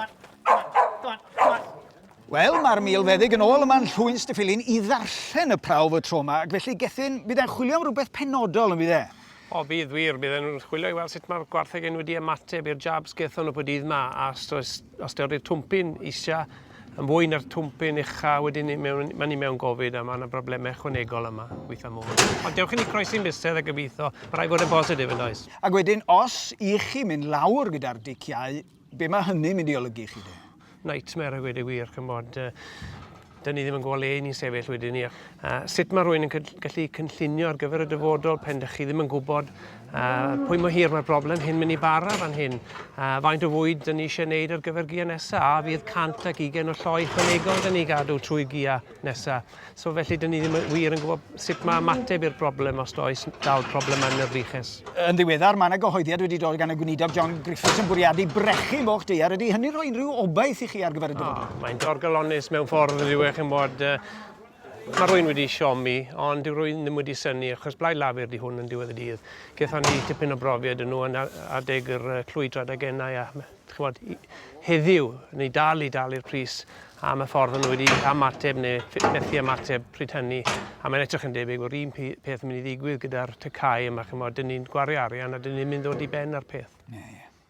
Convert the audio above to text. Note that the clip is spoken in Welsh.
Come on, come on, come on, come on. Wel, mae'r milfeddyg yn ôl yma'n Llwyn Stiffilin i ddarllen y prawf y tro yma, ac felly, Gethin, bydd e'n chwilio am rhywbeth penodol yn bydd e? O, bydd wir. Bydd e'n chwilio i weld sut mae'r gwartheg hyn wedi ymateb i'r jabs gethon nhw pob dydd 'ma, a os oes, os dy'r twmpyn isa yn fwy na'r twmpyn ucha, wedyn ni mewn, mae ni mewn gofid a mae yna broblemau ychwanegol yma, weithiau mwy. Ond dewch i ni croesi'n bysedd a gobeithio, mae rhaid bod yn bositif yn does? Ac wedyn, os i chi mynd lawr gyda'r diciau, Be mae hynny'n mynd i olygu i chi de? Nightmare a gweud y gwir, chymod. Dyn ni ddim yn gwybod le ni'n sefyll wedyn ni. Uh, sut mae rhywun yn gallu cynllunio ar gyfer y dyfodol pen dych chi ddim yn gwybod uh, pwy mor hir mae'r broblem hyn mynd i bara fan hyn. Uh, faint o fwyd dyn ni eisiau gwneud ar gyfer gia nesaf? A fydd 120 o lloi chwanegol dyn ni gadw trwy gia nesaf? So felly, dyn ni ddim wir yn gwybod sut mae ymateb i'r broblem os does dal problemau yn yr fuches. Yn ddiweddar, mae yna gyhoeddiad wedi dod gan y gweinidog John Griffiths yn bwriadu brechu moch daear. Ydy hynny'n rhoi unrhyw obaith i chi ar gyfer y dyfodol? Oh, mae'n dorgalonus mewn ffordd yn ddiwedd, chi'n bod. Mae rwy'n wedi siomi, ond dyw rwy'n ddim wedi synnu, achos Blaid Lafur di hwn yn diwedd y dydd. Gaethon ni tipyn o brofiad yn nhw yn adeg yr clwydrad agennau a ch'mod, heddiw, ni dal i dalu'r pris am y ffordd o'n nhw wedi ymateb neu methu ymateb pryd hynny, a mae'n edrych yn debyg bod un peth yn mynd i ddigwydd gyda'r tacau yma, ch'mod, dyn ni'n gwario arian a dyn ni'n mynd ddod i ben ar peth. Ie, ie.